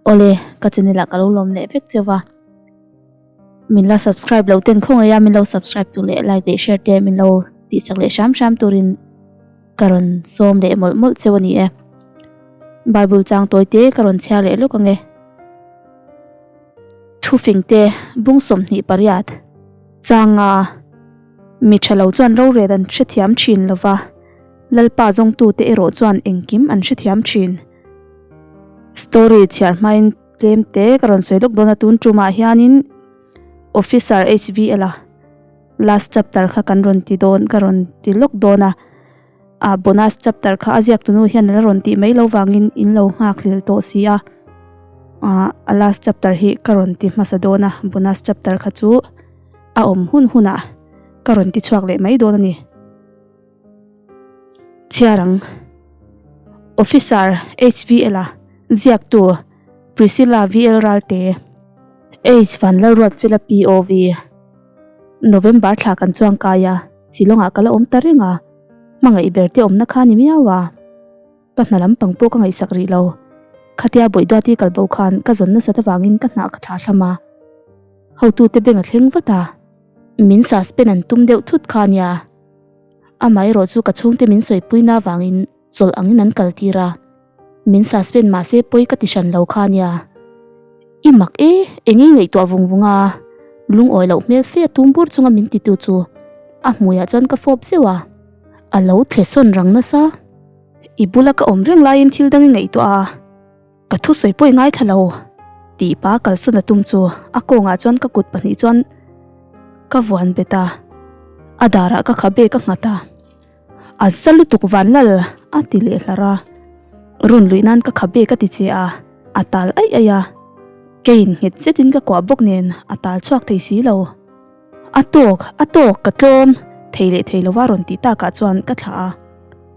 Awle, ka channel ah ka lo lawm leh vek cheu va. Min la subscribe lo ten khawngaih a min lo subscribe tur leh like leh share te min lo tihsak leh hram hram turin ka rawn sawm leh mawlh mawlh cheu a ni e. Bible chang tawi te ka rawn chhiar leh lawk ang e. Thufing te bung 28 changa mi tha lo chuan rorel an hrethiam thin lova Lalpa zawngtute erawh chuan engkim an hrethiam thin. Story chhiar hmain tlem te ka rawn sawi lawk dawn a tun tumah hianin Officer HVL a last chapter kha kan rawn ti dawn ka rawn ti lawk dawn a ah bonus chapter kha a ziak tunu hian ala rawn tih mai lo vangin in lo nghak hlel tawh si a ah a last chapter hi ka rawn ti hmasa dawn a bonus chapter kha chu a awm hun hunah ka rawn ti chhuak leh mai dawn a ni. Chhiar ang. Officer HVL a ziaktu Priscilla VL Ralte H Vanlalruatfela POV November thla kan chuang kai a, Shillong-ah ka la awm ta reng a, hmangaih ber te awmna kha ni miau a. Ka hna lampang pawh ka ngaihsak rih lo. Khatia Bawihduati kal bo khan ka zawn nasat avangin ka hnah ka thlah thlam a. Hotute beng a thleng vat a. Min suspend an tum deuh thut kha nia. Amaherawh chu ka chhungte min sawipuina avangin chawlh angin an kal tir a. Min suspend mahse pawi ka ti hran lo kha nia. I mak e, eng nge ngaihtuah vung vung a, lungawi loh hmel fe a tum bur chunga min titu chu a hmuiah chuan ka fawp zeuh a. A lo thle sawn rang nasa. I bula ka awm reng laiin thil dang i ngaihtuah a. Ka thusawi pawh i ngaithla lo tih pa kalsawn a tum chu a kawngah chuan ka kut pahnih chuan ka vuan bet a, a darah ka khabe ka nghat a, a za lutuk vanlal a ti leh hlar a, run luih nan ka khabe ka ti che a, a tal aih aih a, keiin nghet zetin ka kuah bawk nen a tal chhuak thei si lo. A tawk, a tawk, ka tlawm thei leh thei lova rawn tih takah chuan ka thlah a,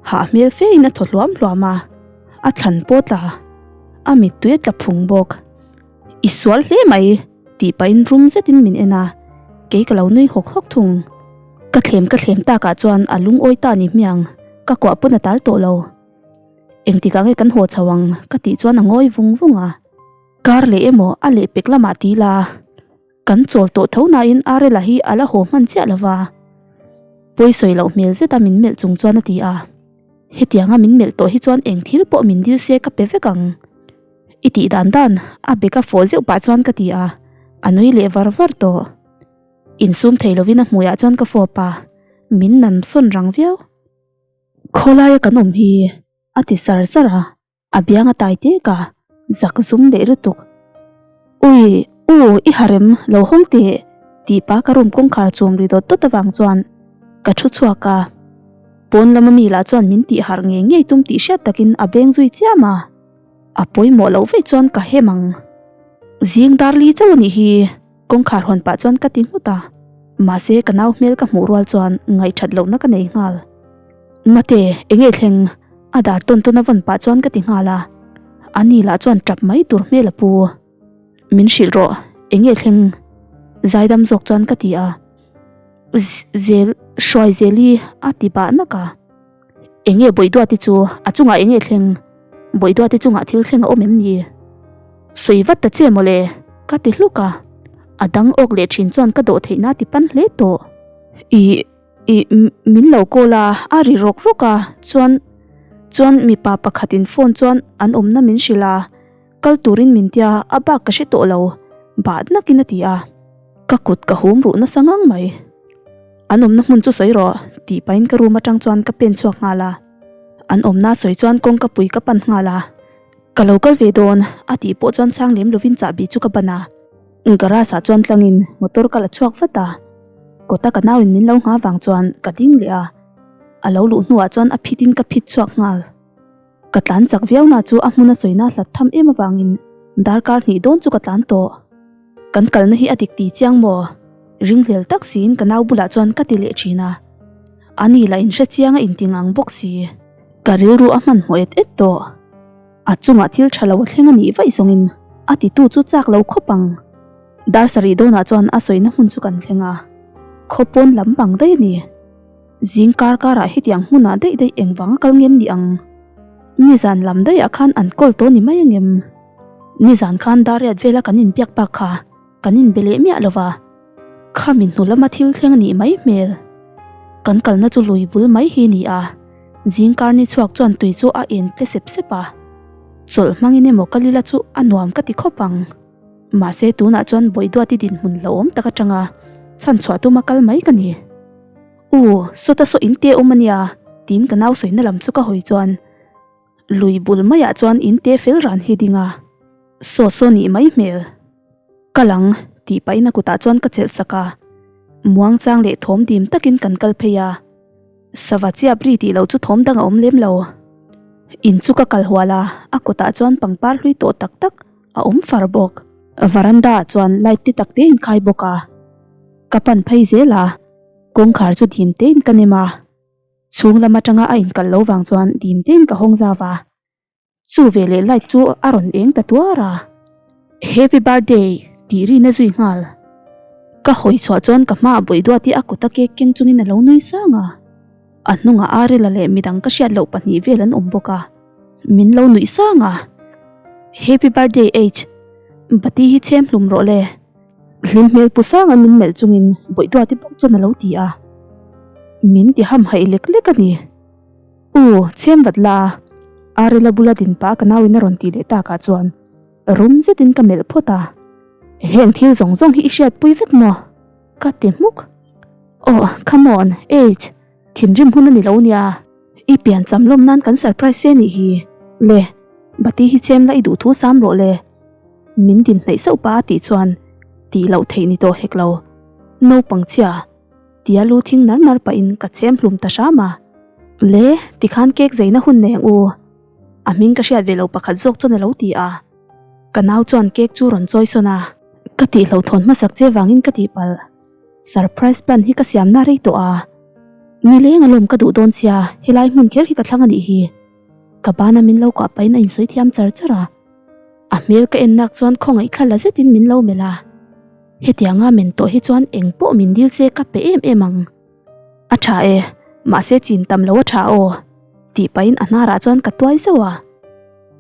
hah hmel fe in a thaw hluam hluam a, a thlan pawh tla, a mittui a tla phung bawk. I sual hle mai tih pahin rum zetin min en a, kei ka lo nui hawk hawk thung. Ka thlem ka thlem takah chuan a lungawi ta ni hmiang, ka kuah pawn a tal tawh lo. Engtikah nge kan haw chho ang ka tih chuan a ngawi vung vung a. Kar leh emaw a lehpek lamah ti la. Kan chawl tawh tho nain Arela hi a la haw hman chiah lo va. Pawi sawi loh hmel zeta min melh chung chuan a ti a. Hetianga min melh tawh hi chuan eng thil pawh min dil se ka pe vek ang. I tih dan dan a beka fawh zeuh pah chuan ka ti a, a nui leh var var tawh. Insum thei lovin a hmuiah chuan ka fawp a, min nam sawn rang viau. Khawlaia kan awm hi a ti sar sar a. A biang a tai tek a, zak zum leh lutuk. Ui, u, i harem, lo hawng teh, tih pa ka room kawngkhar chum ri dawt dawt avang chuan ka thu chhuak a. Pawn lama mi lah chuan min tih harh ngei ngei tum tih hriat takin a beng zui chiam a. A pawimawh loh veih chuan ka hem ang. Zing dar li chauh a nih hi, kawngkhar hawn pah chuan ka ti nghut a. Mahse ka nau hmel ka hmuh rual chuan ngaihthat lohna ka nei nghal. Mate, enge thleng? A dar tawn tawn a vawn pah chuan ka ti nghal a. Ani lah chuan tap mai tur hmel a pu. Min hrilh rawh, enge thleng? Zaidam zawk chuan ka ti a. Zel, hruai Zeli a ti bah nak a. Enge Bawihduati chu a chungah enge thleng? Bawihduati chungah thil thleng a awm em ni? Sawi vat ta che mawle, ka ti hluk a. A dang awk leh thin chuan ka dawh theihna ti pan hle tawh. Ih. Ih, min lo call a, a ri rawk rawk a, chuan chuan mipa pakhatin phone chuan an awmna min hrilh a, kal turin min tia a bak ka hre tawh lo, bah nakin a ti a, ka kut ka hum ruh nasa ngang mai. An awmna hmun chu sawi rawh, tih pahin ka room atang chuan ka pen chhuak nghal a, an awmna sawi chuan kawngka pui ka pan nghal a, ka lo kal ve dawn, a tih pawh chuan chhang lem lovin chahbi chu ka ban a. Garage ah chuan tlangin motor ka la chhuak vat a, kawta ka nauin min lo nghah vang chuan ka ding leh a, a lo luh hnuah chuan a phit in ka phit chhuak nghal. Ka tlan chak viau na chu a hmun a sawina hlat tham em avangin darkar hnih dawn chu ka tlan tawh. Kan kalna hi a dik ti chiang maw? Ringhlel tak siin ka nau bulah chuan ka ti leh thin a, ani lah in hre chiang a inti ngang bawk si. Ka rilru a hmanhmawh et et tawh. A chungah thil tha lo a thleng a nih vaih zawngin a titu chu chak lo khawp ang. Dar sarih dawnah chuan a sawina hmun chu kan thleng a, khaw pawn lam bang daih a ni. Zing kar karah hetiang hmunah daih daih engvanga kal ngen ni ang? Nizan lam daihah khan an kawl tawh ni mai angem? Nizan khan Dariat vela kan inbiak bak kha kan inbe leh miah lo va, khami hnu lama thil thleng a nih mai hmel. Kan kalna chu lui bul mai hi ni a, zingkar ni chhuak chuan tui chu a en tle sep sep a. Chawlh hmangin emaw ka lila chu a nuam ka ti khawp ang. Mahse tunah chuan Bawihduati dinhmun hlauhawm tak atanga chhan chhuah tuma kal mai ka ni. U, sawta saw in te awm a nia, tiin ka nau sawina lam chu ka hawi chuan lui bul maiah chuan in te fel ran hi ding a, saw saw nih mai hmel. Kal ang, tih pahin a kutah chuan ka chelh sak a, muangchang leh thawm dim takin kan kal phei a. Sava chiap ri tih loh chu thawm dang a awm lem lo. In chu ka kal hual a, a kawtah chuan pangpar hlui tawh tak tak a awm far bawk. Varanda ah chuan light te tak te in khai bawk a, ka pan phei zel a, kawngkhar chu dim te in ka nem a, chhung lam atanga a inkalh lo vang chuan dim te in ka hawng zau a. Chu veleh light chu a rawn eng ta tuar a, Happy birthday tih rin a zui nghal. Ka hawi chhuah chuan ka hmaah Bawihduati a kut a cake keng chungin a lo nui sang a, a hnungah Arela leh midang ka hriat loh pahnih vel an awm bawk a, min lo nuih sang a. Happy birthday H, bati hi chhem hlum rawh le. Hlim hmel pu sanga min melh chungin Bawihduati bawk chuan a lo ti a, min ti hamhaih lek lek a ni. U, chhem vat la, Arela bula din pah ka nauin a rawn tih leh takah chuan rum zetin ka melh phawt a. Heng thil zawng zawng hi i hriatpui vek maw? Ka ti hmuk. Aw, come on, H, thinrim hun a ni lo nia. I pian cham lawm nan kan surprise che nih hi. Le, bati hi chhem la i duh thu sam rawh le. Min din hnaih sauh pah a tih chuan tih loh theih ni tawh hek lo. Naupang chhia. Tia lu thing nar nar pahin ka chhem hlum ta hram a. Le, tikhan cake zeina hun nei ang u. A hming ka hriat ve lo pakhat zawk chuan a lo ti a. Ka nau chuan cake chu rawn chawi sawn a. Ka tih hlauhthawn hmasak che vangin ka tihpalh. Surprise plan hi ka siamna rei tawh a. Nileng alawm ka duh dawn sia, helai hmun kher hi ka thlang a nih hi. Ka bana min lo kah pahin a insawi thiam char char a. A hmel ka en nak chuan khawngaih thla la zetin min lo melh a. Hetianga men tawh hi chuan eng pawh min dil che ka pe em em ang. A tha e, mahse chin tam lo a tha aw, tih pahin a hnarah chuan ka tuai zauh a.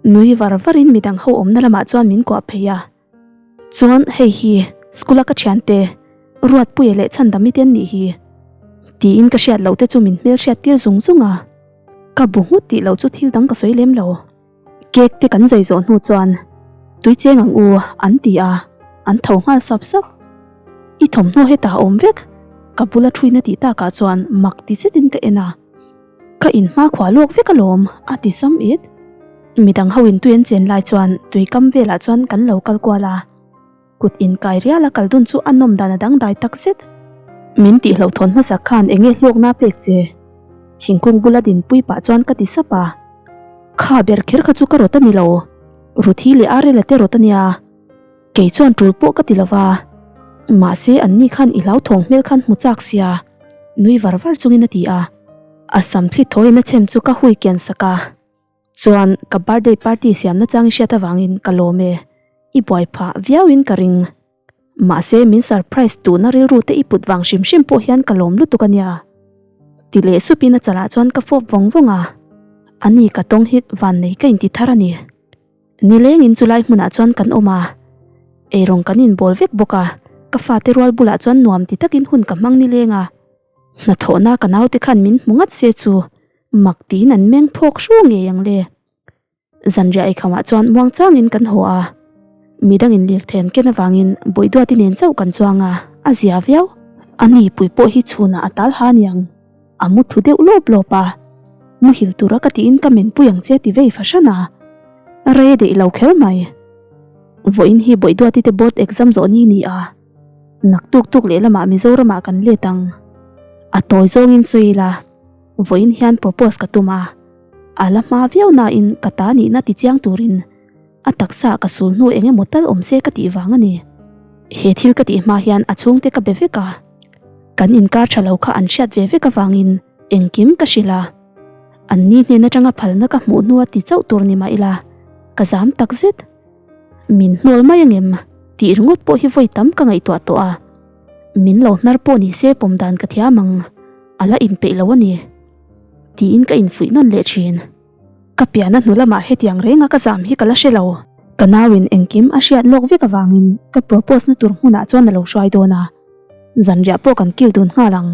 Nui var varin midang ho awmna lamah chuan min kuah phei a. Chuan hei hi school a ka thiante Ruatpuia leh Chhandami te an nih hi, tiin ka hriat loh te chu min hmelhriat tir zung zung a. Ka bu nghut tih loh chu thil dang ka sawi lem lo. Cake te kan zai zawh hnu chuan tui cheng ang u an ti a, an tho nghal sap sap. I thawmhnaw hetah a awm vek, ka bula thuina tih takah chuan mak ti zetin ka en a, ka inhma khua lawk vek alawm a ti sam et. Midang ho in tui an chen lai chuan tui kam velah chuan kan lo kal kual a. Kut inkai rial a kal dun chu a nawm dan a dangdai tak zet. Min tih hlauhthawn hmasak khan eng nge hlawkna pek che? Thingkung bula dinpui pah chuan ka ti sap a. Kha ber kher kha chu ka rawt a ni lo. Ruthi leh Arela te rawt a nia. Kei chuan tul pawh ka ti lo va. Mahse anni khan i hlauthawng hmel khan hmu chak sia. Nui var var chungin a ti a. A sam thli thawiin a chhem chu ka hui kian sak a. Chuan ka birthday party siamna chang i hriat avangin ka lawm e, i buai phah viauin ka ring. Mahse min surprise tuhna rilru te i put vang hrim hrim pawh hian ka lawm lutuk a nia. Ti leh supin a chalah chuan ka fawp vawng vawng a, ani ka tawng hi vannei ka inti thar a ni. Nilengin chulai hmunah chuan kan awm a, eirawng kan inbawl vek bawk a, ka fate rual bulah chuan nuam ti takin hun ka hmang nileng a. Hnathawhna ka naute khan min hmu ngat se chu mak tiin an meng phawk hru ngei ang le. Zanriah eikhamah chuan muangchangin kan haw a, midangin lirthei an ken avangin Bawihduati nen chauh kan chuang a, a zia viau. A nipui pawh hi chhunah a tal ha aniang, a mu thu deuh lawp lawp a, muhil tura ka tiin ka menpui ang che ti vei fahran a, rei a deih lo kher mai. Vawiin hi Bawihduati te board exam zawh ni ni a. Naktuk tuk lehlamah Mizoramah kan let ang. A tawi zawngin sawi ila, vawiin hian propose ka tum a. A la hma viau nain ka ta nihna ti chiang turin a taksa ka sul hnu eng emaw tal awm se ka tih vang a ni. He thil ka tih hma hian a chhungte ka be vek a. Kan inkar tha lo kha an hriat ve vek avangin engkim ka hrilh a. Anni hnen atanga phalna ka hmuh hnua ti chauh tur ni mah ila, ka zam takzet. Min hnawl mai angem tih ringawt pawh hi vawi tam ka ngaihtuah tawh a, min lo hnar pawh ni se pawm dan ka thiam ang, a la inpeih lo a ni tiin ka infuih nawn leh thin. Ka pian a hnu lamah hetiang renga ka zam hi ka la hre lo. Ka nauin engkim a hriat lawk vek avangin ka propose na tur hmunah chuan a lo hruai dawn a, zanriah pawh kan kil dun nghal ang.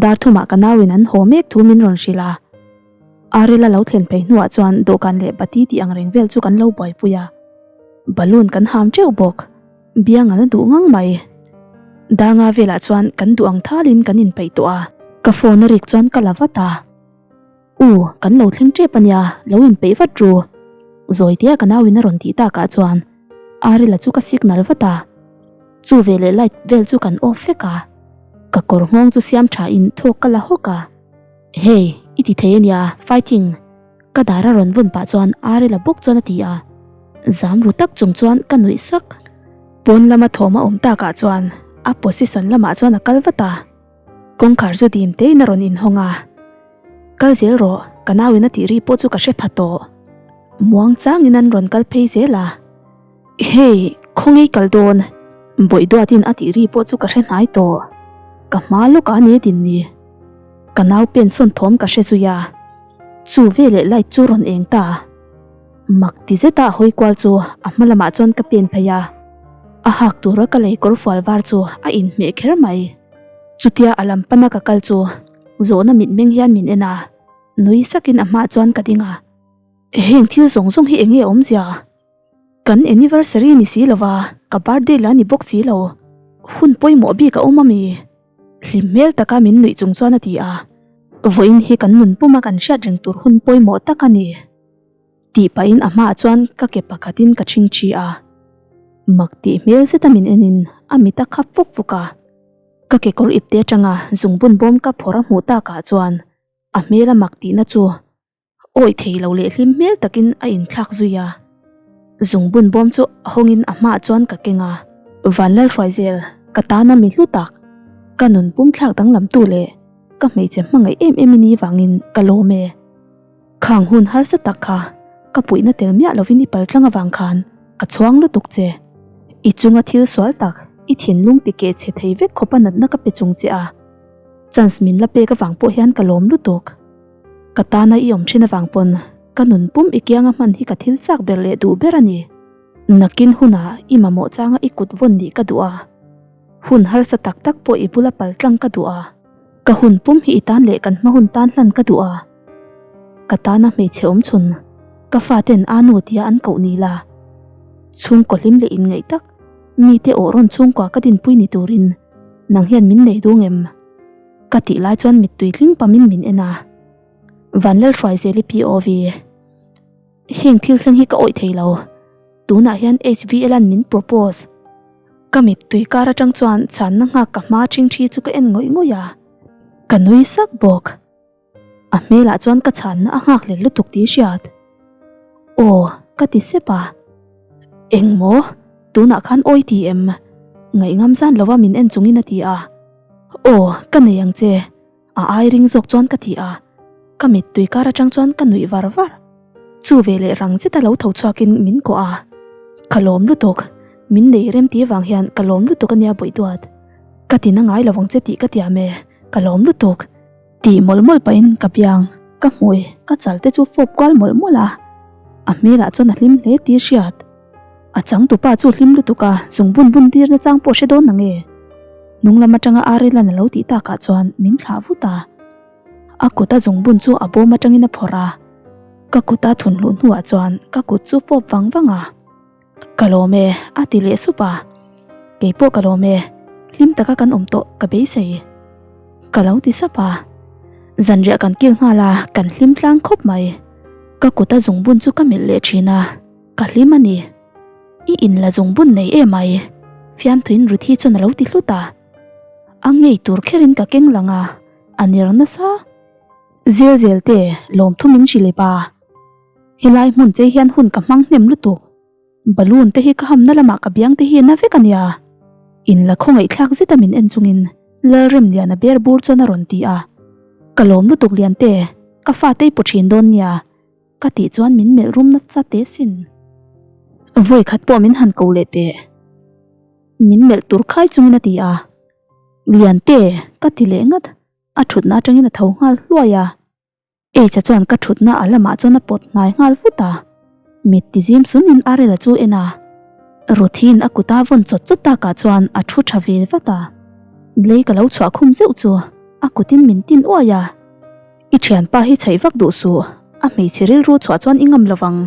Dar thumah ka nauin an haw mek thu min rawn hrilh a, Arel a lo thlen phei hnuah chuan dawhkan leh bati tih ang reng vel chu kan lo buaipui a, balloon kan ham teuh bawk. Biang an a duh ngang mai. Dar nga velah chuan kan duh ang thalin kan inpeih tawh a. Ka phone a rik chuan ka la vat a. U, kan lo thleng tep a nia, lo inpeih vat ru. Zawitea ka nauin a rawn tih takah chuan Arila chu ka signal vat a. Chu veleh light vel chu kan off vek a. Ka kawr nghawng chu siam thain thawk ka la hawk a. Hey, i ti thei a nia, fighting! Ka dar a rawn vawn pah chuan Arel a bawk chuan a ti a, zam ru tak chung chuan ka nuih sak. Pawn lama thawm a awm takah chuan a position lamah chuan a kal vat a, kawngkhar chu dim tein a rawn inhawng a, Kal zel rawh, ka nauin a tih ri pawh chu ka hre pha tawh. Muang changin an rawn kal phei zel a, Hey, khawnge i kal dawn? Bawih duatin a tih ri pawh chu ka hre hnai tawh. Ka hma lawkah a ni a din ni. Ka nau pen sawn thawm ka hre zui a. Chu veleh light chu rawn eng ta. Mak ti zeta a hawi kual chu a hma lamah chuan ka pen phei a. A hak tura ka lei kawr fual var chu a inhmeh kher mai. Chutia a lam pana ka kal chu zawhna mitmeng hian min en a, nui sakin a hmaah chuan ka ding a. Heng thil zawng zawng hi eng nge awmzia? Kan anniversary ni si lova, ka birthday la ni bawk si lo. Hun pawimawh bik a awm ami? Hlim hmel taka min nuih chung chuan a ti a, Vawiin hi kan nun puma kan hriat reng tur hun pawimawh tak a ni. Tih pahin a hmaah chuan ka ke pakhatin ka ṭhing ṭhi a. Mak tih hmel zeta min enin a mit a khap fuk fuk a. Ka kekawr ipte aṭanga zungbun bawm ka phawrh a hmuh takah chuan a hmel a mak tihna chu Awi thei lo leh hlim hmel takin a inthlak zui a, zungbun bawm chu a hawngin a hmaah chuan ka keng a. Vanlalhruai zel, ka tana mi hlu tak, ka nun pum thlak danglamtu leh ka hmeichhe hmangaih em em i ni vangin ka lawm e. Khang hun harsa tak kha ka puihna tel miah lovin i paltlang avang khan ka chhuang lutuk che. I chunga thil sual tak, i thinlung ti keh chhe thei vek khawpa natna ka pe chung che a, chance min la pek avang pawh hian ka lawm lutuk. Ka tana i awm thin avang pawn ka nun pum i kianga hman hi ka thil chak ber leh duh ber a ni. Nakin hunah i mamawh changa i kut vawn nih ka duh a, hun harsa tak tak pawh i bula pal tlang ka duh a, ka hun pum hi i tan leh kan hma hun tan hlan ka duh a. Ka tana hmeichhe awm chhun, ka faten a nu tia an koh ni la. Chhungkaw hlim leh inngaih tak, mite awh rawn chhungkua ka dinpui ni turin nang hian min nei dung em? Ka tih lai chuan mittui tling pamin min en a, Vanlalhruaizeli POV. Heng thil thleng hi ka awih thei lo, tunah hian HVL-a'n min propose. Ka mittui kar atang chuan chhanna nghak ka hma ṭhingṭhi chu ka en ngawih ngawih a, ka nui sak bawk. A hmelah chuan ka chhanna a nghak leh lutuk tih hriat. Aw, ka ti sep a. Eng maw? Tunah khan awi ti em? Ngaihngam zan lova min en chungin a ti a. Aw, ka nei ang che. A ai ring zawk chuan ka ti a. Ka mittui kar atang chuan ka nuih var var. Chu veleh rang zeta lo tho chhuakin min kawh a. Ka lawm lutuk. Min nei rem tih vang hian ka lawm lutuk ania Bawihduat. Ka ti na ngai lovang che tih ka tiam e. Ka lawm lutuk. Tih mawlh mawlh pahin ka biang, ka hmui, ka chal te chu fawp kual mawlh mawlh a, a hmelah chuan a hlim hle tih hriat. A changtupa chu hlim lutuk a, zung bun bun tir nachang pawh hre dawn nange. Hnung lam atanga Arilan a lo tih takah chuan min thlah vut a. A kut a zung bun chu a bawm atangin a phawrh a, ka kut a thun hluh hnuah chuan ka kut chu fawp vang vang a. Ka lawm e, a ti leh sup a. Kei pawh ka lawm e, hlim taka kan awm tawh ka beisei. Ka lo ti sap a. Zanriah kan kil nghal a, kan hlim tlang khawp mai. Ka kut a zungbun chu ka melh leh thin a, ka hlim a ni. I inla zungbun nei em ai? Fiamthuin Ruthi chuan a lo ti hlut a. A ngei tur kherin ka keng lang a, a ner nasa. Zel zel te, lawmthu min hrilh a. Helai hmun che hian hun ka hmang hnem lutuk. Balloon te hi ka hamna lamah ka biang te hi a na vek a nia. In la khawngaihthlak zeta min en chungin Lalremliana ber bur chuan a rawn ti a. Ka lawm lutuk Liante, ka fate i paw thin dawn nia. Ka tih chuan min melh rum nasa teh sin. Vawi khat pawh min han ko leh teh. Min melh tur khai chungin a ti a. Liante, ka ti leh ngat. A thutna atangin a tho nghal hluai a. Eicha chuan ka thutna a lamah chuan a pawt hnai nghal vut a. Mit ti zim sun in Arel-a chu en a, Ruthi'n a kut a vawn chawt chawt takah chuan a thu tha ve vat a. Blei ka lo chhuah khum zeuh chu a kutin min tin uai a. I thianpa hi chhaih vak duh suh, a hmeichhe rilru chhuah chuan i ngam lovang.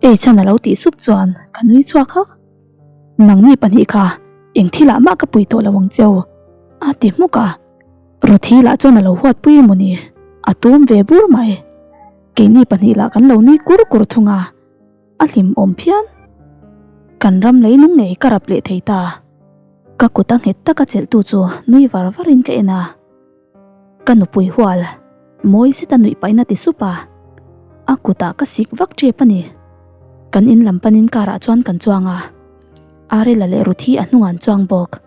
Eichhan a lo tih sup chuan ka nui chhuak hak. Nangni pahnih kha eng thilah mah ka pui tawh lo ang cheu, a ti hmuk a. Ruthi lah chuan a lo huatpui emaw ni, a tum ve bur mai. Keini pahnih lah kan lo nui kur kur thung a, a hlim awm phian. Kan ram leilung ngei ka rap leh thei ta. Ka kut a nghet taka chelhtu chu nui var varin ka en a. Ka nupui hual, mawi zeta nuih pahin a ti sup a, a kutah ka sik vak tep a ni. Kan in lam panin car ah chuan kan chuang a, Arela leh Ruthi a hnungah an chuang bawk.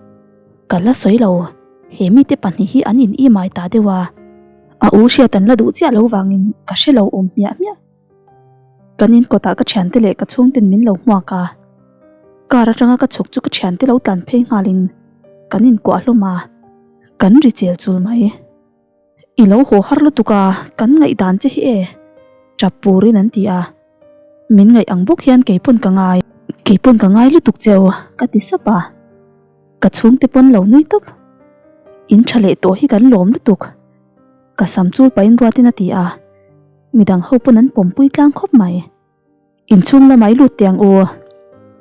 Ka la sawi lo, he mite pahnih hi an in imai ta deuh a. A u hriat an la duh chiah lo vangin ka hre lo awm hmiah hmiah. Kan in kawtah ka thiante leh ka chhungten min lo hmuak a, car atanga ka chhuk chu ka thiante lo tlan phei nghalin kan inkuah hlawm a, kan ri chel chul mai. I lo haw har lutuk a, kan ngaihdan che hi e, tap purin an ti a. Min ngaih ang bawk hian keipawn ka ngai. Keipawn ka ngai lutuk cheu, ka ti sap a. Ka chhungte pawn lo nui tawp. In tha leh tawh hi kan lawm lutuk. Ka sam chul pahin ruatin a ti a, midang ho pawn an pawmpui tlang khawp mai. Inchhung lamah i lut teh ang u.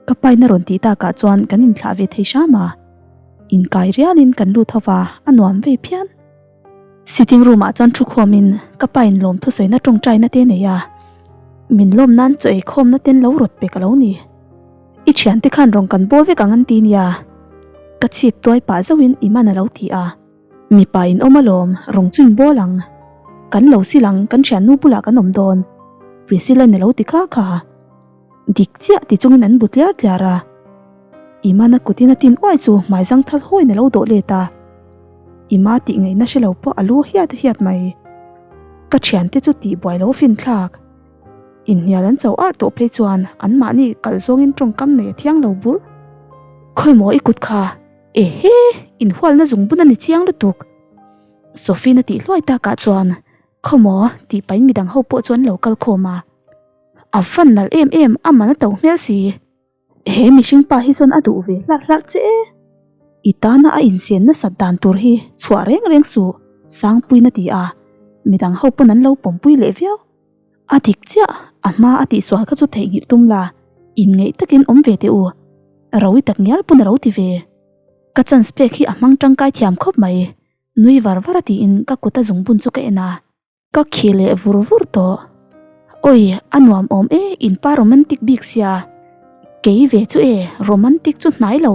Ka pain a rawn tih takah chuan kan inthlah ve thei hram a. Inkai rialin kan lut ho va, a nuam vei phian. Sitting room ah chuan thu khawmin ka pain lawm thusawiina tawngtaina te nei a, min lawm nan chaw ei khawmna ten lo rawt pe ka lo ni. I thiante khan rawn kan bawl vek ang an ti nia. Ka chhip tuai pah zauhin Iman a lo ti a. Mipa in awm alawm, rawng chu in bawl ang. Kan lo sil ang, kan thiannu bulah kan awm dawn. Priscilla-in a lo ti kha kha. Dik chiah ti chungin an bu tliar tliar a. Imana kutin a tin uai chu hmai zang thal hawiin a lo dawh let a. Ima tih ngaihna hre lo pawh a lu hiat hiat mai. Ka thiante chu tih buai lo fin thlak. Inhnial an cho arh tawh phei chuan anmahni kalh zawngin tawngkam nei a thiang lo bur. Khawimaw i kut kha? Ehe! Inhualna zungbun a ni chiang lutuk. Sophie-na tih hluai takah chuan Khawmaw tih pahin midang ho pawh chu an lo kal khawm a. A fan nalh em em, a man a to hmel si. He mihring pa hi chuan a duh ve hlarh hlarh che e. I tana a insian nasat dan tur hi chhuah reng reng suh, Sangpuiin a ti a, midang ho pawn an lo pawmpui leh viau. A dik chiah, a hma a tihsual kha chu theihnghilh tum la, inngeih takin awm ve teh u. Rawi tak ngial pawn a lo ti ve. Ka chance pek hi a hmang tangkai thiam khawp mai, nui var var a tiin ka kut a zungbun chu ka en a. Ka khi leh vur vur tawh. Oi, a nuam awm e, in pa romantic bik sia. Kei ve chu e, romantic chu hnai lo,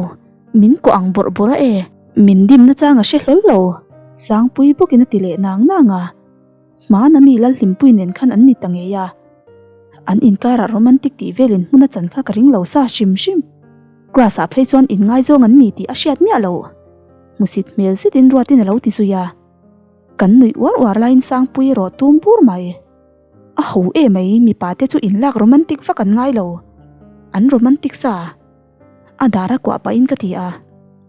min kuah ang bawrh bawrh a e. Min dimna chang a hre hlawl lo, Sangpui bawkin a ti leh nang nang a. Hmana mi Lalhlimpui nen khan an ni ta ngei a, an inkarah romantic tih velin hmun a chan kha ka ring lo sa hrim hrim. Class ah phei chuan inngaizawng an ni tih a hriat miah lo. Hmusit hmel zetin Ruatin a lo ti zui a. Kan nuih uar uar laiin Sangpui erawh tum bur mai. A ho e mai, mipa te chu inlak romantic vak an ngai lo. An romantic sa. A dar a kuah pahin ka ti a.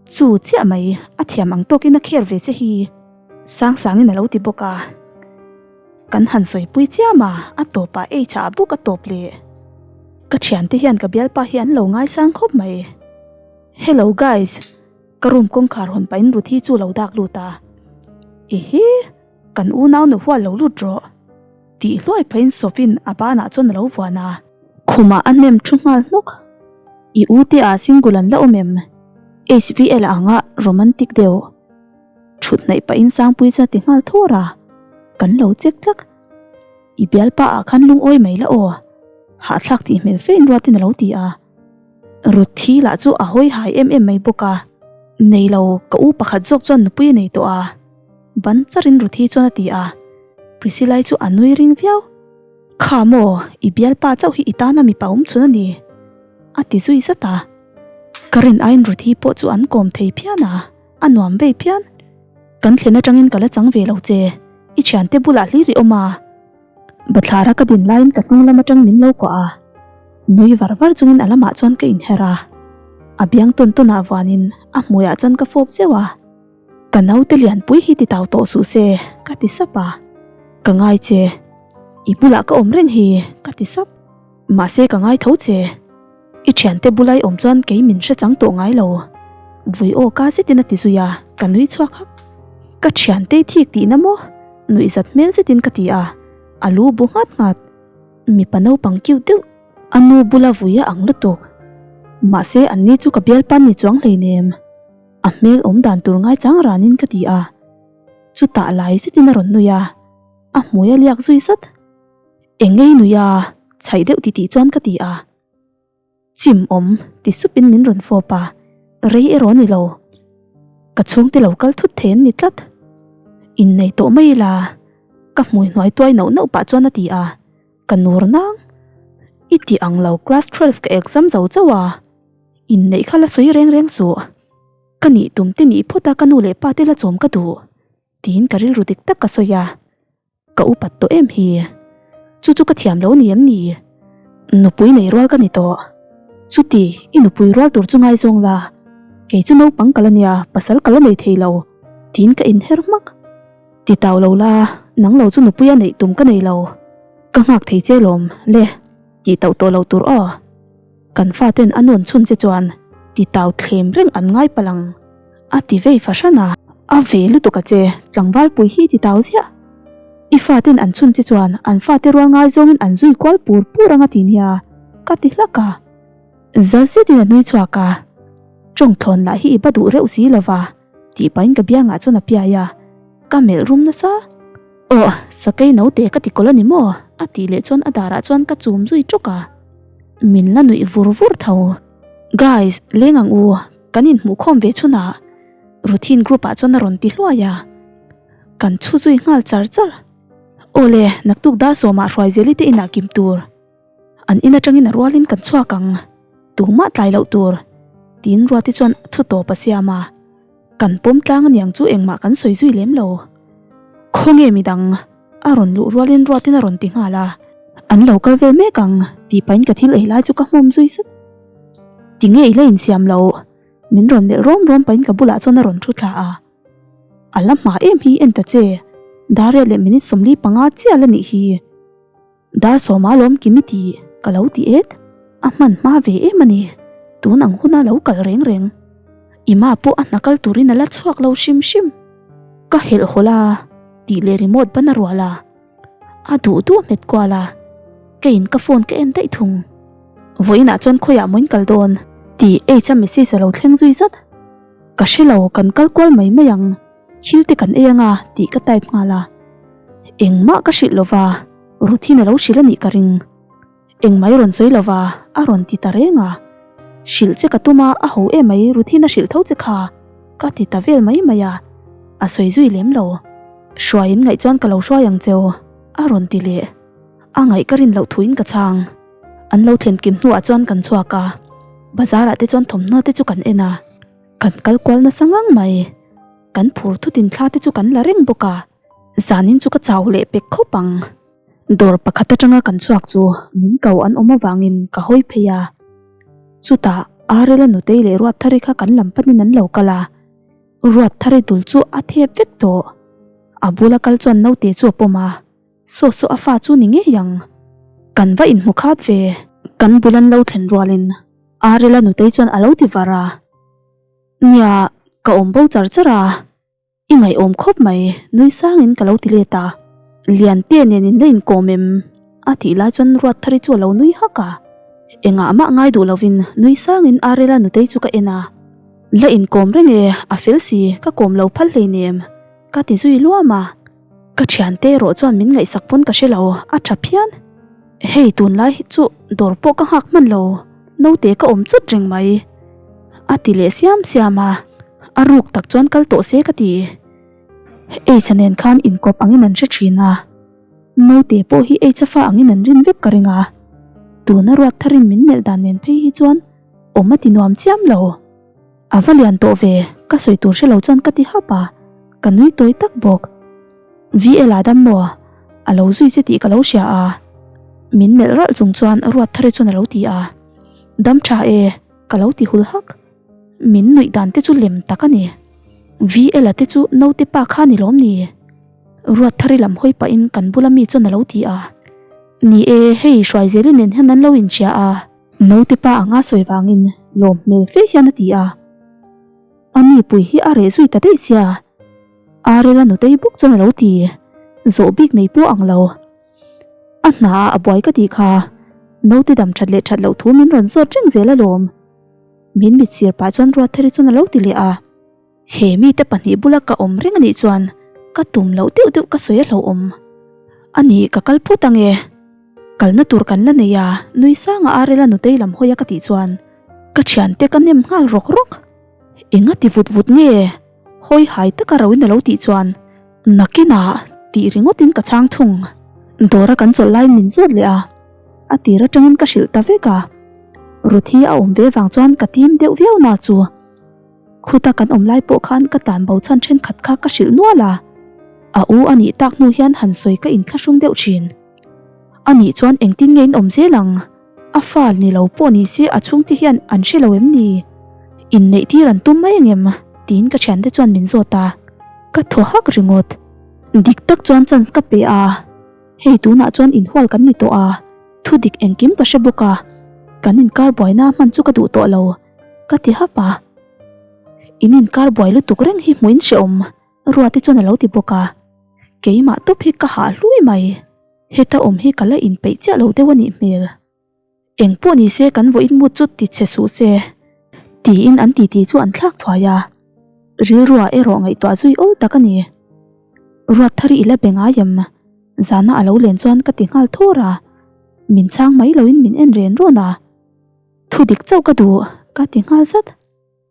Chu chiah mai, a thiam ang tawkin a kher ve che hi. Sangsangin a lo ti bawk a. Kan han sawipui chiam a, a tawpah ei chah bawk a tawp leh. Ka thiante hian ka bialpa hi an lo ngaisang khawp mai. Hello guys! Ka room kawngkhar hawn pahin Ruthi chu lo dak lut a, Ehe, kan unau nu hual lo lut rawh, tih hluai pahin Sophie-in a banah chuan a lo vuan a. Khumah a hnem thu nghal hnawk. I u te ah single an la awm em? HVL anga romantic deuh. Thut hnaih pahin Sangpui chuan a ti nghal thawr a, kan lo check tlak. I bialpa ah khan lungawi mai la aw, hahthlak tih hmel fein ruatin a lo ti a. Ruthi lah chu a hawi hai em em mai bawk a, Nei lo, ka u pakhat zawk chuan nupui a nei tawh a, ban charin Ruthi chuan a ti a, Priscilla-i chu a nui ring viau. Kha maw, i bialpa chauh hi i tana mipa awm chhun a ni, a ti zui zat a. Ka rin aiin Ruthi pawh chu an kawm thei phian a, a nuam vei phian. Kan thlen atangin ka la chang ve lo che, i thiante bulah hlir i awm a. Bathlara ka din laiin ka hnung lam atang min lo kuah a, nui var var chungin a lamah chuan ka inher a, a biang tawn tawn ah vuanin a hmuiah chuan ka fawp zeuh a, Ka naute lianpui hi ti tau tawh suh se ka ti sap a, Ka ngai che, i bulah ka awm reng hi ka ti sap. Mahse ka ngai tho che. I thiante bula i awm chuan kei min hre chang tawh ngai lo. Vui aw ka zetin a ti zui a, ka nui chhuak hak. Ka thiante i thik tihna maw? Nuihzat hmel zetin ka ti a, a lu bu nghat nghat. Mipa naupang cute deuh a nu bula vui a ang lutuk. Mahse an ni chu ka bialpan ni chuang hleinem. A hmel awm dan tur ngaichang ranin ka ti a. Chutah lai zetin a rawn nui a, a hmui a liak zui zat. Eng ei nui a, chhaih deuh titih chuan ka ti a. Chim awm ti supin min rawn fawp a, rei erawh a ni lo. Ka chhungte lo kal thut thei an ni tlat. Innei tawh mai ila, ka hmui hnuai tuai nauh nauh pah chuan a ti a, ka nur nang. I ti ang lo class 12 ka exam zo chauh a, inneih kha la sawi reng reng suh. Ka nih tum te nih phawt a ka nu leh pa te la chawm ka duh, tiin ka rilru dik tak ka sawi a. Ka upat tawh em hi? Chu chu ka thiam lo ni em ni? Nupui nei rual ka ni tawh. Chuti, i nupui rual tur chu ngaizawng la. Kei chu naupang ka la nia, pasal ka la nei thei lo, tiin ka inher hmak. Ti tau lo la, nang lo chu nupui a neih tum ka nei lo. Ka nghak thei che lawm, le, tih tauh tawh lo tur aw. Kan faten a nawn chhun che chuan ti tau thlem reng an ngai palh ang, a ti vei fahran a. A ve lutuk a che, tlangval pui hi ti tau ziah. I faten an chhun che chuan an fate rual ngai zawngin an zui kual pur pur ang a ti nia, ka ti hlak a. Zal zetin a nui chhuak a, Tawng thlawn lah hi i ba duh reuh si lo va, tih pahin ka biangah chuan a piai a, ka melh rum nasa. Aw, sakei naute ka ti kawlh a ni maw? a tih leh chuan a darah chuan ka chum zui ṭawk a. Min la nuih vur vur tho. Guys, leng ang u, kan inhmuh khawm ve chhunah Ruthin group ah chuan a rawn ti hluai a. Kan chhu zui nghal char char. Awle, naktuk dar sawmah Hruaizeli te inah kim tur. An in atangin a rualin kan chhuak ang. Tumah tlai loh tur. Tiin Ruati chuan a thu tawp a siam a. Kan pawm tlang aniang chu engmah kan sawi zui lem lo. Khawnge midang? A rawn luh rualin Ruatin a rawn ti nghal a. An lo kal vel mek ang tih pahin ka thil ei lai chu ka hmawm zui zet. Tinge i la insiam loh? Min rawn melh rawm rawm pahin ka bulah chuan a rawn thu thla a. A la hma em hi en ta che. Dar riat leh minute 45 chiah la nih hi. Dar sawma lawm kim i ti ka lo ti et. A hman hma ve em a ni. Tun ang huna lo kal reng reng. Ima pawh a hna kal turin a la chhuak lo hrim hrim. Ka helh hawlh a, tih leh remote ban a rual a. A duh duh a hmet kual a. Keiin ka phone ka en daih thung. Vawiinah chuan khawiah maw in kal dawn? Tih H-a message a lo thleng zui zat. Ka hre lo, kan kal kual mai mai ang. Thil te kan ei anga tih ka type nghal a. Engmah ka hrilh lova, Ruthin a lo hrilh a nih ka ring. Engmah i rawn sawi lova, a rawn ti ta reng a. Hrilh che ka tum a, a ho emai Ruthin a hrilh tho che kha, ka ti ta vel mai mai a. A sawi zui lem lo. Hruai in ngaih chuan ka lo hruai ang cheu, a rawn ti leh. A ngaih ka rin loh thuin ka chhang. An lo thlen kim hnuah chuan kan chhuak a. Bazar ah te chuan thawmhnaw te chu kan en a. Kan kal kual nasa ngang mai. Kan phur thutin thla te chu kan la reng bawk a, zanin chu ka chau leh pek khawp ang. Dawr pakhat atanga kan chhuak chu min ko an awm avangin ka hawi phei a. Chutah Arela nutei leh Ruatthari kha kan lam panin an lo kal a, Ruatthari dul chu a thep vek tawh. A bula kal chuan naute chu a pawm a, saw saw a fa chu ni ngei ang. Kan va inhmu khat ve. Kan bul an lo thlen rualin Arela nutei chuan a lo ti var a. Nia, ka awm bo char char a, i ngaihawm khawp mai, nui sangin ka lo ti let a. Liante nen in la inkawm em? a tih lai chuan Ruatthari chu a lo nui hak a. Engah mah ngai duh lovin nui sangin Arela nutei chu ka en a. La inkawm reng e, a fel si, ka kawm lo phal hleinem, ka ti zui luam a. Ka thiante erawh chuan min ngaihsak pawn ka hre lo, a tha phian. Hei tunlai hi chu dawr pawh ka nghak hman lo, naute ka awm chawt reng mai. A ti leh siam siam a, a ruk tak chuan kal tawh se ka ti. H-a nen khan inkawp angin an hre thin a, naute pawh hi H-a fa angin an rin vek ka ring a, tuna ruat tharin min melh dan nen phei hi chuan awm a ti nuam chiam lo. A va lian tawh ve, ka sawi tur hre lo chuan ka ti hap a, ka nui tawi tak bawk. VL a dam maw? A lo zui che tih ka lo hria a. Min melh ralh chung chuan Ruatthari chuan a lo ti a. Dam tha e, ka lo ti hul hak. Min nuih dan te chu lem tak a ni. VL a te chu naute pa kha ni lawm ni? Ruatthari lam hawi pahin kan bula mi chuan a lo ti a. Ni e, hei Hruaizeli nen hian an lo inhria a. Naute pa anga sawi vangin lawm hmel fe hian a ti a. A nipui hi a reh zui ta daih sia. Arel a nutei bawk chuan a lo ti. Zawh bik nei pawh ang lo. A hna ah a buai ka tih kha. Naute dam that leh that loh thu min rawn zawt reng zel alawm. Min mit sir pah chuan Ruatheri chuan a lo ti leh a. He mite pahnih bula ka awm reng anih chuan ka tum loh deuh deuh ka sawi a hlauhawm. A nih ka kal phawt ange. Kalna tur kan la nei a, nui sanga Arela nutei lam hawi a ka tih chuan ka thiante ka nem nghal rawk rawk. Enga ti vut vut nge? Hawi hai taka roin a lo tih chuan nakinah tih ringawtin ka chhang thung. Dawra kan chawlh laiin min zawt leh a, a tir atangin ka hrilh ta vek a. Ruthi a awm ve vang chuan ka tim deuh viau na chu. Khuta kan awm lai pawh khan ka tan bo chhan thenkhat kha ka hrilh nual a, a u a nih tak hnu hian han sawi ka inthlahrung deuh thin. A nih chuan engtin nge in awm zel ang? A fa ni lo pawh ni se a chhungte hian an hre lo em ni? Inneih tir an tum mai ang em? tiin ka thiante chuan min zawt a, ka thaw hak ringawt. Dik tak chuan chance ka pe a, hei tunah chuan inhual kan ni tawh a, thu dik engkim ka hre bawk a, kan inkar buaina hman chu ka duh tawh lo. Ka ti hap a, in inkar buai lutuk reng hi hmuh in hrehawm Ruati chuan a lo ti bawk a, keimah tawp hi ka hah hlui mai, heta awm hi ka la inpeih chiah lo deuh a nih hmel. Engpawh ni se kan vawiin mut chu ti che suh se tiin an titi chu an thlak thuai a, rilruah erawh ngaihtuah zui awl tak a ni. Ruat thar i la be ngai em? Zana a lo len chuan ka ti nghal thawr a, min chhang mai loin min en ren rawn a. Thu dik chauh ka duh, ka ti nghal zat.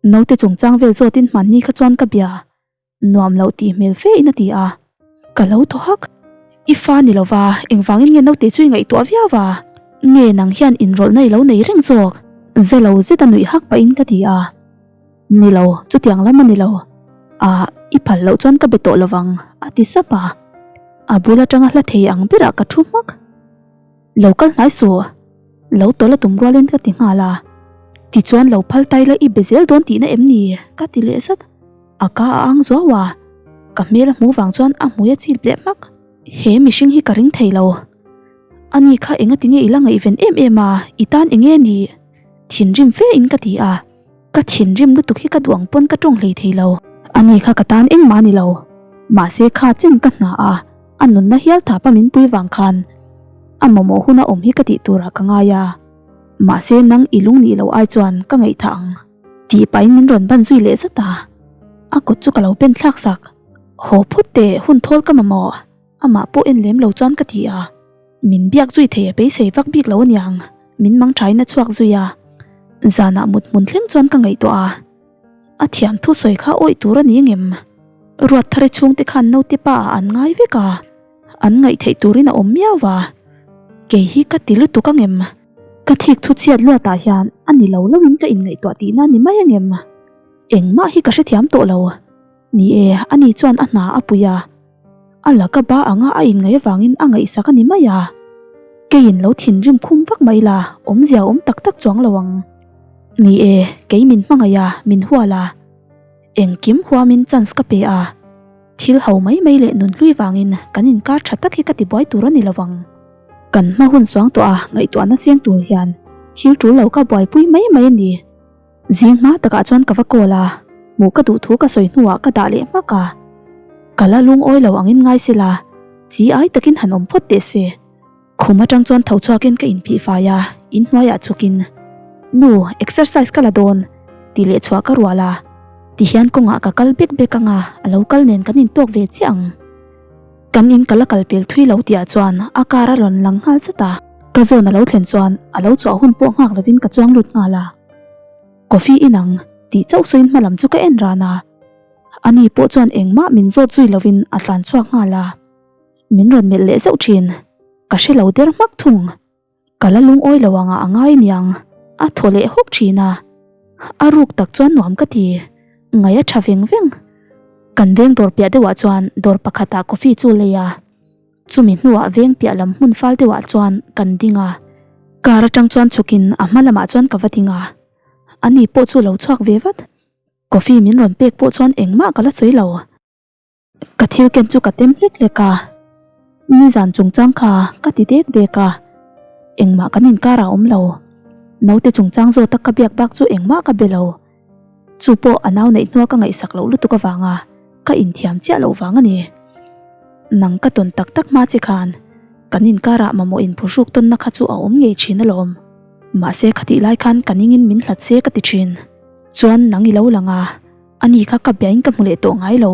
Naute chungchang vel zawtin hmanni kha chuan ka bia. Nuam loh tih hmel fe in a ti a. Ka lo thaw hak. I fa ni lova, engvangin nge naute chu i ngaihtuah viau a? Nge nang hian inrawlhna i lo nei reng zawk? Za lo zeta nuih hak pahin ka ti a. Ni lo, chutiang lam a ni lo. Ah, i phal loh chuan ka be tawh lovang, a ti sap a. A bul atanga hla thei ang berah ka thu hmak. Lo kal hnai suh, lo tawlh a tum rualin ka ti nghal a. Tichuan lo phal tai la i be zel dawn tihna em ni? ka ti leh zat. A ka a ang zuau a, ka hmel a hmuh vang chuan a hmui a chip leh hmak. He mihring hi ka ring thei lo. Ani kha enga tinge i la ngaihven em em a, i tan enge ni? Thinrim fe in ka ti a. Ka thinrim lutuk hi ka duh ang pawn ka tawng hlei thei lo. Ani kha ka tan engmah a ni lo. Mahse kha chen ka hna a, a nunna hial thapa min pui vang khan a mamawh huna awm hi ka tih turah ka ngai a. Mahse nang i lung nih loh ai chuan ka ngaihthah ang. Tih pahin min rawn ban zui leh zat a. A kut chu ka lo pen thlak sak. Haw phawt teh hun thawl ka mamawh. Amah pawh en lem lo chuan ka ti a. Min biak zui thei a beisei vak bik lo aniang, min mang thain a chhuak zui a. Zanah mut hmun thleng chuan ka ngaihtuah a, a thiam thu sawi kha awih tur a ni ngem? Ruat thar chhungte khan naute pa ah an ngai vek a, an ngaih theih turin a awm miau va. Kei hi ka ti lutuk angem? Ka thik thu chhiat luatah hian a ni lo loin ka inngaihtuah tihna ni mai angem? Engmah hi ka hrethiam tawh lo. Ni e, ani chuan a hna a pui a. A laka ba anga a inngaih avangin a ngaihsak a ni mai a. Keiin lo thinrim khum vak mai la, awmzia awm tak tak chuang lo ang. Ni e, kei min hmangaih a, min hual a. Engkim huamin chance ka pe a. Thil ho mai mai leh nunhlui vangin kan inkar tha tak hi ka tibuai tur a ni lo ang. Kan hma hun suang tawh a, ngaihtuahna seng tur hian thil tul lo ka buaipui mai mai a ni. Zing hma takah chuan ka va call a, hmuh ka duh thu ka sawi hnuah ka dah leh hmak a. Ka la lungawi lo angin ngai se la, chi ai takin han awm phawt teh se. Khum atang chuan tho chhuakin ka inphih fai a, inhnuaiah chhukin, Nu, exercise ka la dawn, tih leh chhuah ka rual a. Tihian kawngah ka kal bek bek anga, a lo kal nen kan intawk ve chiah ang. Kan in ka la kal pel thui lo tihah chuan a car a rawn lang nghal zat a. Ka zawn a lo thlen chuan a lo chhuah hun pawh nghak lovin ka chuang lut nghal a. Coffee in ang tih chauh sawiin hma lam chu ka en ran a. Ani pawh chuan engmah min zawt zui lovin a tlan chhuak nghal a. Min rawn melh leh zauh thin. Ka hre lo der hmak thung. Ka la lungawi lo anga a ngai niang, a thaw leh hawk thin a. A ruk tak chuan nuam ka ti, ngaih a tha veng veng. Kan veng dawr piah deuhah chuan dawr pakhatah coffee chu lei a. Chumi hnuah veng piah lam hmun fal deuhah chuan kan ding a. Car atang chuan chhukin a hma lamah chuan ka va ding a. Ani pawh chu lo chhuak ve vat. Coffee min rawn pek pawh chuan engmah ka la sawi lo. Ka thil ken chu ka tem hlek hlek a. Nizan chungchang kha ka ti dek dek a, engmah kan inkar ah awm lo. Naute chungchang zawt a ka biak bak chu engmah ka be lo. Chu pawh a nau neih hnua ka ngaihsak loh lutuk avanga ka inthiam chiah loh vang a ni. Nang ka tawn tak tak hma che khan kan inkarah mamawh inphuhruk tawnna kha chu a awm ngei thin alawm. Mahse khatih lai khan ka ningin min hlat se ka ti thin. Chuan nang i lo lang a, ani kha ka biain ka hmu leh tawh ngai lo.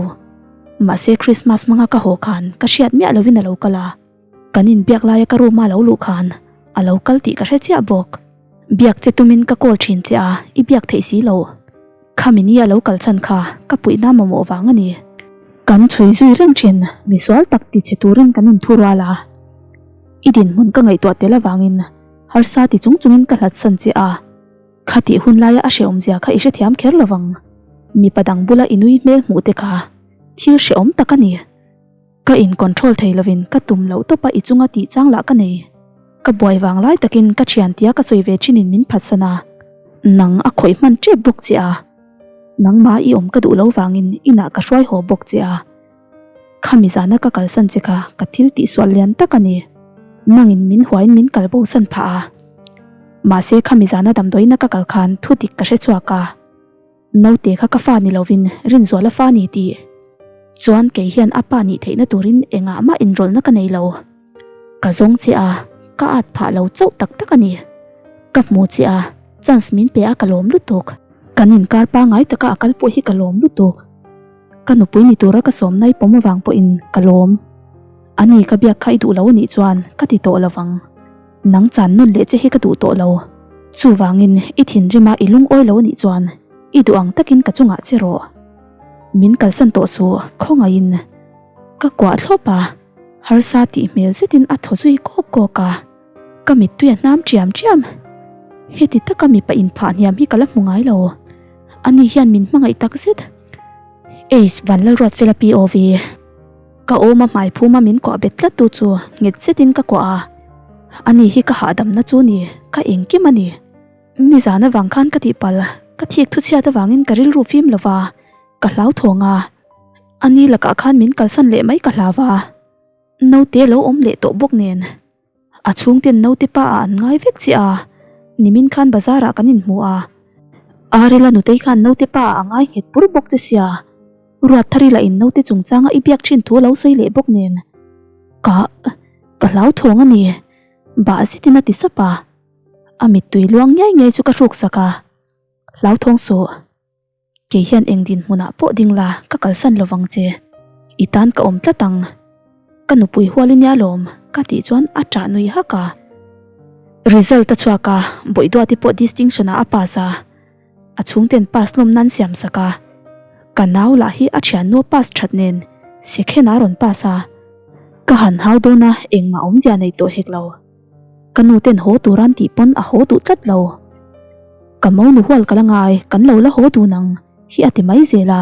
Mahse Christmas hmanga ka haw khan ka hriat miah lovin a lo kal a, kan inbiak laia ka room a lo luh khan a lo kal tih ka hre chiah bawk. Biak che tumin ka call thin che a, i biak theih si lo. Khami ni a lo kal chhan kha ka puihna mamawh vang a ni. Kan chhui zui reng thin, misual tak ti che turin kan inthu rual a. I dinhmun ka ngaihtuah tel avangin harsa ti chung chungin ka hlat san che a. Khatih hun laia a hrehawmzia kha i hrethiam kher lovang. Mipa dang bula i nui hmel hmuh te kha thil hrehawm tak a ni. Ka in control thei lovin ka tum loh tawpa i chunga tih chang lah ka nei. Ka buai vang lai takin ka thian tia ka sawi ve thinin min phatsan a, nang a khawih hman tep bawk che a. Nangmah i awm ka duh lo vangin inah ka hruai haw bawk che a. Khami zana ka kalsan che kha ka thil tihsual lian tak a ni. Nangin min huain min kal bo san phah a. Mahse khami zana damdawiina ka kal khan thu dik ka hre chhuak a. Naute kha ka fa ni lovin Rinzuala fa ni tih. Chuan kei hian a pa nih theihna turin engah mah inrawlhna ka nei lo. Ka zawng che a, ka at phah lo chauh tak tak a ni. Ka hmu che a, chance min pe a ka lawm lutuk. Kan inkar pangai taka a kal pawh hi ka lawm lutuk. Ka nupui ni tura ka sawm nai pawm avang pawhin ka lawm. Ani ka biak kha i duh lo anih chuan ka ti tawh lovang. Nang chan nawn leh che hi ka duh tawh lo. Chuvangin i thinrima i lungawi lo anih chuan i duh ang takin ka chungah che rawh. Min kalsan tawh suh khawngaihin ka kuah thlawp a, harsa tih hmel zetin a thaw zui kawk kawk a. Ka mittui a hnam ṭiam ṭiam. Heti taka mipa inphah hniam hi ka la hmu ngai lo. Ani hian min hmangaih tak zet. Eish Vanlalruatfela POV. Ka awma hmai phuma min kuah bet tlat tu chu nghet zetin ka kuah a. Ani hi ka hahdamna chu ni, ka engkim a ni. Nizan avang khan ka tihpalh, ka thik thuchhiat avangin ka rilru fim lo va, ka hlauthawng a. Ani lakah khan min kalsan leh mai ka hlau va. Naute lo awm leh tawh bawk nen a chhungten naute pa ah an ngai vek che a, nimin khan bazar ah kan inhmu a, Arila nutei khan naute pa ah a ngai nghet bur bawk che sia, Ruatthari lah in naute chungchanga i biak thin thu a lo sawi leh bawk nen ka ka hlauthawng a ni, bah zetin a ti sap a, a mittui luang ngiai ngiai chu ka hruk sak a, hlauthawng suh. Kei hian eng dinhmunah pawh ding la ka kalsan lovang che. I tan ka awm tlat ang. Ka nupui hual i nia lawm ka tih chuan a ṭah nui hak a. Result a chhuak a, Bawihduati pawh distinction ah a pass a. A chhungten pass lawm nan siam sak a. Ka nau lah hi a ṭhiannu a pass ṭhat nen second ah a rawn pass a. Ka han hau dawn a engmah awmzia nei tawh hek lo. Ka nu ten haw tur an tih pawn a haw duh tlat lo. Ka mo nu hual ka la ngai, kan lo la haw dun ang hi a ti mai zel a.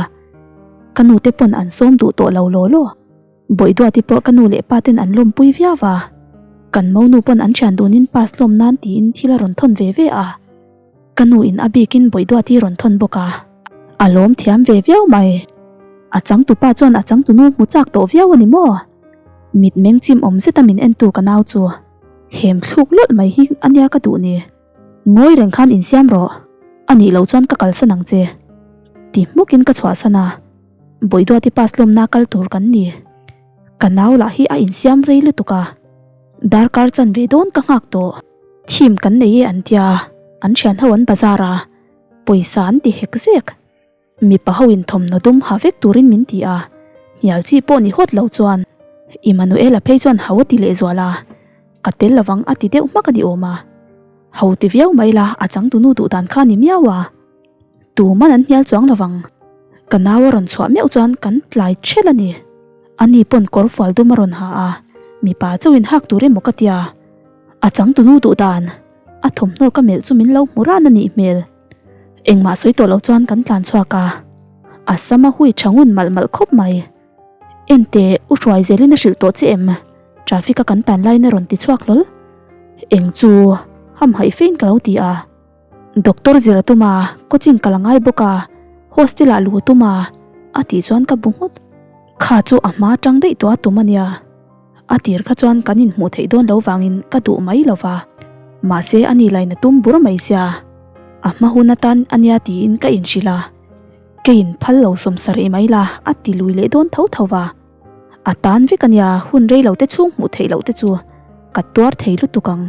Ka nu te pawn an sawm duh tawh lo law law. Bawihduati pawh ka nu leh pa ten an lawmpui viau a. Kan mo nu pawn an thian dunin pass lawm nan tiin thil a rawn thawn ve ve a. Ka nu in a bikin Bawihduati rawn thawn bawk a. A lawm thiam ve viau mai. A changtupa chuan a changtunu hmu chak tawh viau a ni maw? Mit meng chim awm zeta min entu ka nau chu hem thluk lawlh mai hi a nia ka duh ni. Ngawi reng khan insiam rawh, a nih loh chuan ka kalsan ang che. Ti hmukin ka chhuahsan a, Bawihduati pass lawmna kal tur kan ni. Ka nau lah hi a insiam rei lutuk a, darkar chanve dawn ka nghak tawh. Thim kan nei e an tia, an thianho an bazar a, pawisa an ti hek zek. Mipa ho in thawmhnaw dum ha vek turin min ti a, hnial chi pawh ni hawt lo chuan Immanuela phei chuan ho a ti leh zual a, ka tel lovang a ti deuh hmak a ni awm a. Ho ti viau mai la a changtunu duh dan kha ni miau a, tuman an hnial chuang lovang. Ka nau a rawn chhuah meuh chuan kan tlai ṭhelh a ni. Ani pawn kawr fual dum a rawn ha a, mipa chauhin hak tur emaw ka tia, a changtunu duh dan a thawmhnaw ka melh chu min lo hmu ran a nih hmel. Engmah sawi tawh loh chuan kan tlan chhuak a, a sam a hui tha ngun malh malh khawp mai. Enteh, u hruai zelin a hrilh tawh che em? Traffic a kan tan laiin a rawn ti chhuak hlawl. Eng chu? Hamhaih fein ka lo ti a. Doctor zir a tum a, coaching ka la ngai bawk a, hostel ah luh a tum a, a tih chuan ka bu nghut. Kha chu a hma tang daih tawh a tum a nia. A tir kha chuan kan inhmuh theih dawn lo vangin ka duh mai lo va, mahse a ni laina tum bur mai sia, a hma hun atan a nia tiin ka inhrilh a, keiin phal lo sawmsa rih mai la a ti lui leh dawn tho tho va. A tan vek a nia, hun rei lo te chhung hmuh theih loh te chu ka tuar thei lutuk ang.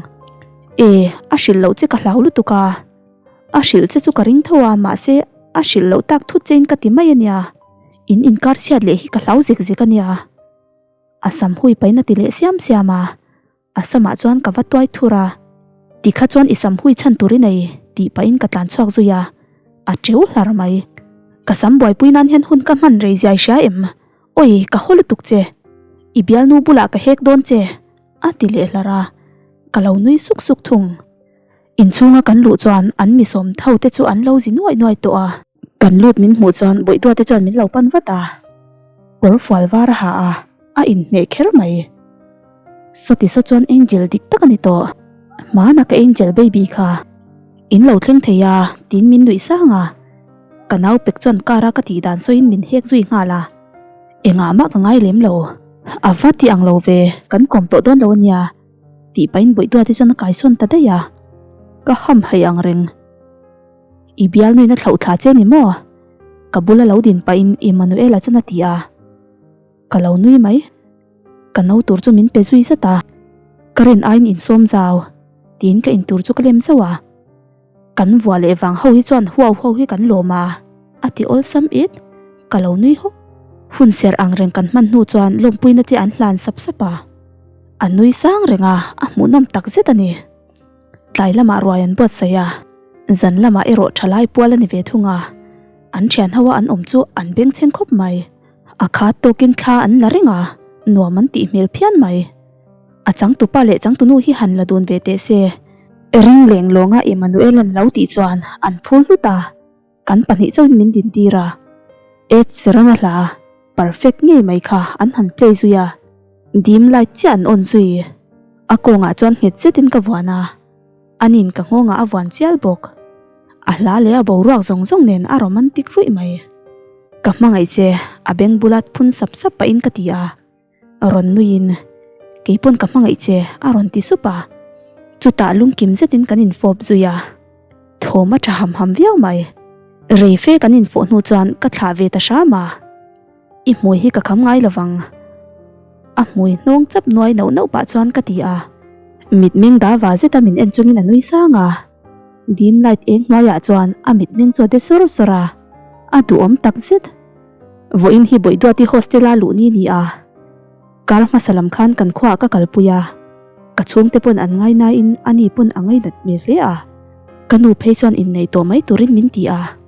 E, a hrilh loh che ka hlau lutuk a, a hrilh che chu ka ring tho a, mahse a hrilh loh tak thut chein ka ti mai a nia, in inkar chhiat leh hi ka hlau zek zek a nia. A sam hui pain a ti leh siam siam a, a samah chuan ka va tuai thur a, Tikha chuan i sam hui chhan tur i nei tih pahin ka tlan chhuak zui a, a teu hlar mai. Ka sam buaipui nan hian hun ka hman rei ziai hria em? Awi, ka haw lutuk che. I bialnu bulah ka hek dawn che, a ti leh hlar a, ka lo nui suk suk thung. Inchhunga kan luh chuan an mi sawm tho te chu an lo zi nuai nuai tawh a. Kan lut min hmuh chuan Bawihduate chuan min lo pan vat a, kawr fual var a ha a, a inhmeh kher mai. Sawti saw chuan Angel dik tak a ni tawh, hmana ka Angel baby kha in lo thleng thei a tiin min nuih sang a, ka nau pek chuan car a ka tih dan sawiin min hek zui nghal a, engah mah ka ngai lem lo. A va ti ang lo ve, kan kawm tawh dawn lo a nia tih pahin Bawihduate chuan a kaisawn ta daih a, ka hamhaih ang reng. I bialnuin a thlauh thla che ni maw? Ka bula lo din pahin Emmanuela chuan a ti a. Ka lo nui mai. Ka no tur chu min pe zui zat a. Ka rin aiin insawm zau tiin ka intur chu ka lem zauh a. Kan vuah leh vang ho hi chuan huau huau hi kan lawm a, a ti awlsam it. Ka lo nui hawk. Hun serh ang reng kan hman hnu chuan lawmpuina te an hlan sap sap a. A nui sang reng a, a hmuhnawm takzet a ni. Tlai lamah ruai an buatsaih a, zan lamah erawh thalai pual a ni ve thung a, an thian ho a an awm chu an bengchheng khawp mai. A khat tawkin thla an la reng a, nuam an tih hmel phian mai. A changtupa leh changtunu hi han la dun ve teh se. Ring leng lawnga Emmanuel an lo tih chuan an phur hlut a. Kan pahnih chauhin min din tir a, Ed Sheeran a hla perfect ngei mai kha an han play zui a, dim light chiah an on zui. A kawngah chuan nghet zetin ka vuan a, anin ka nghawngah a vuan chial bawk. A hla leh a boruak zawng zawng nen a romantic ruih mai. Ka hmangaih che, a beng bula phun sap sap pahin ka ti a. Rawn nuiin, Kei pawn ka hmangaih che, a rawn ti sup a. Chutah lungkim zetin kan infawp zui a, thawm a tha ham ham viau mai. Rei fe kan infawh hnu chuan ka thlah ve ta hram a, I hmui hi ka kham ngai lovang. A hmui hnawng chap nuai nauh nauh pah chuan ka ti a. Mitmeng dava zeta min en chungin a nui sang a, dim light eng hnuaiah chuan a mitmeng chu a de sawr sawr a, a duhawm takzet. Vawiin hi Bawihduati hostel-a luh ni ni a, kar hmasa lam khan kan khuaah ka kalpui a, ka chhungte pawn an ngai nain ani pawn a ngainat hmel hle a, ka nu phei chuan inneih tawh mai turin min ti a,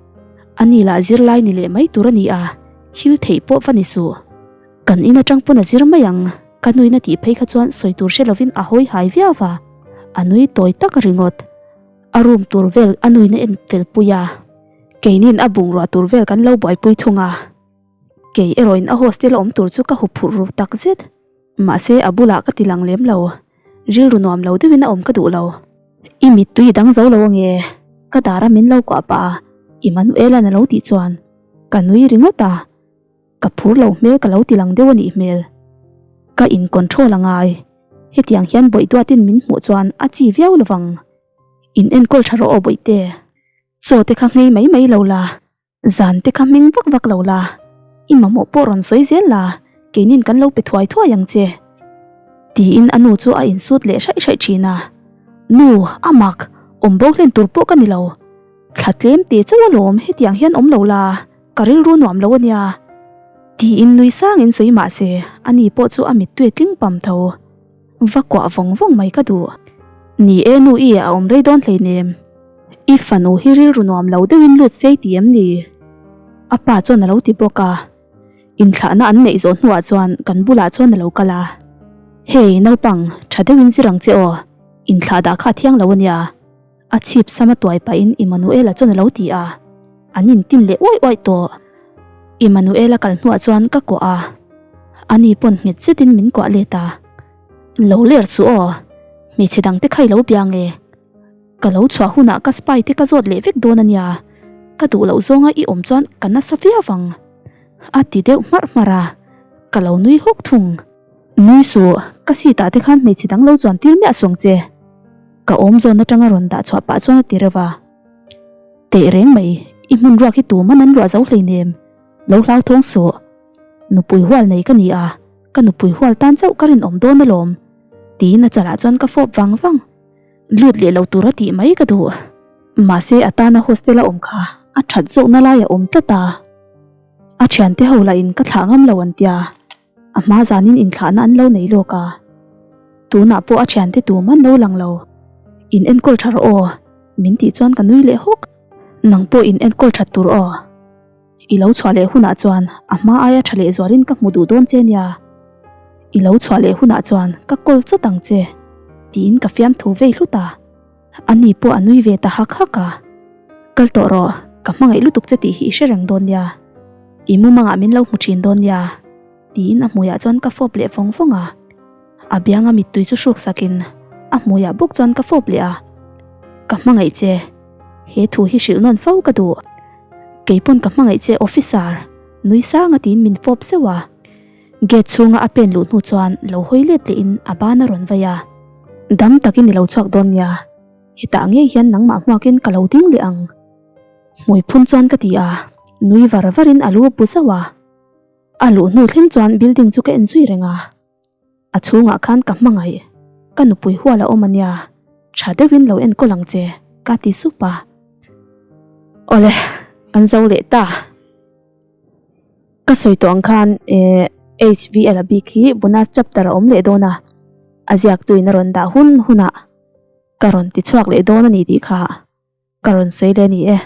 ani lah zirlai ni leh mai tur a ni a, thil theih pawh va ni suh. Kan in atang pawn a zir mai ang, ka nuin a tih phei kha chuan sawi tur hre lovin a hawi hai viau va, a nui tawi tak ringawt. A room tur vel a nuin a en fel pui a. Keinin a bungrua tur vel kan lo buaipui thung a, kei erawhin a hostel a awm tur chu ka huphurh ru tak zet. Mahse a bulah ka ti lang lem lo, rilru nuam lo deuhin a awm ka duh lo. I mittui i dang zo lo ange, ka dara min lo kuah pah a, Immanuela'n a lo tih chuan ka nui ringawt a, ka phur lo hmel ka lo ti lang deuh a nih hmel. Ka in control a ngai, hetiang hian bawihduatin min hmuh chuan a chi viau lovang. In enkawl tha rawh aw bawihte. Chaw te kha nghei mai mai lo la, zan te kha hming vak vak lo la, i mamawh pawh rawn sawi zel la, keinin kan lo pe thuai thuai ang che. Tiin a nu chu a insut leh hraih hraih thin a. Nu, a mak, awm bo hlen tur pawh ka ni lo. Thla tlem te chauh alawm hetiang hian awm lo la, ka rilru nuam lo ania. Tiin nui sangin sawi mah se, ani pawh chu a mittui tling pam tho. Va kuah vawng vawng mai ka duh. Ni e nu i a awm rei dawn hleinem. I fanu hi rilru nuam lo deuhin lut sei ti em ni? A pa chuan a lo ti bawk a. Inthlahna an neih zawh hnuah chuan kan bulah chuan a lo kal a. Hei naupang, tha deuhin zir ang che aw. Inthlah dah kha a thiang lo ania. A chhip sam a tuai pahin Immanuela chuan a lo ti a, an intin leh uaih uaih tawh. Immanuela kal hnuah chuan ka kuah a, ani pawn nghet zetin min kuah let a, Lo ler suh aw, hmeichhe dangte kha i lo bia nge? Ka lo chhuah hunah ka spy te ka zawt leh vek dawn ania, ka duh loh zawnga i awm chuan ka nasa viau ang, a ti deuh hmarh hmarh a, ka lo nui hawk thung. Nui suh, ka seat ah te khan hmeichhe dang lo chuan tir miah suang che. Ka awm zawn atanga rawn dah chhuah pah chuan a ti reuh a. Teh reng mai, i hmun ruak hi tuman an luah zo hleinem, lo hlauthawng suh. Nupui hual nei ka ni a, ka nupui hual tan chauh ka rinawm dawn alawm, tiin a chalah chuan ka fawp vang vang. Lut leh lo tur a tih mai ka duh. Mahse a tana hostel a awm kha a that zawkna lai a awm tlat a. A thiante ho lah in ka thlah ngam lo an tia. A hma zanin inthlahna an lo nei lawk a. Tunah pawh a thiante tum an lo lang lo. In enkawl tha rawh aw, min tih chuan ka nui leh hawk. Nang pawh in enkawl that tur aw. I lo chhuah leh hunah chuan a hma aia tha leh zualin ka hmu duh dawn che nia. I lo chhuah leh hunah chuan ka kawl chawt ang che, tiin ka fiamthu vei hlut a. Ani pawh a nui ve ta hak hak a. Kal tawh rawh, ka hmangaih lutuk che tih hi i hre reng dawn nia. I mumangah min lo hmu thin dawn nia, tiin a hmuiah chuan ka fawp leh vawng vawng a. A bianga mittui chu hruk sakin a hmuiah bawk chuan ka fawp leh a. Ka hmangaih che, he thu hi hrilh nawn fo ka duh. Keipawn ka hmangaih che officer, nui sanga tiin min fawp zeuh a. Gate chhunga a pen luh hnu chuan lo hawi let lehin a ban a rawn vai a. Dam takin i lo chhuak dawn nia, hetah ngei hian nangmah hmuakin ka lo ding leh ang. Hmui phun chuan ka ti a, nui var varin a lu a bu zauh a. A luh hnu thleng chuan building chu ka en zui reng a. A chhungah khan ka hmangaih, ka nupui hual a awm a nia, tha deuhin lo enkawl ang che, ka ti sup a. Awle, kan zo leh ta. Ka sawi tawh ang khan eh HVL a bik hi bonus chapter a awm leh dawn a, a ziaktuin a rawn dah hun hunah ka rawn ti chhuak leh dawn a ni tih kha ka rawn sawi leh a ni e.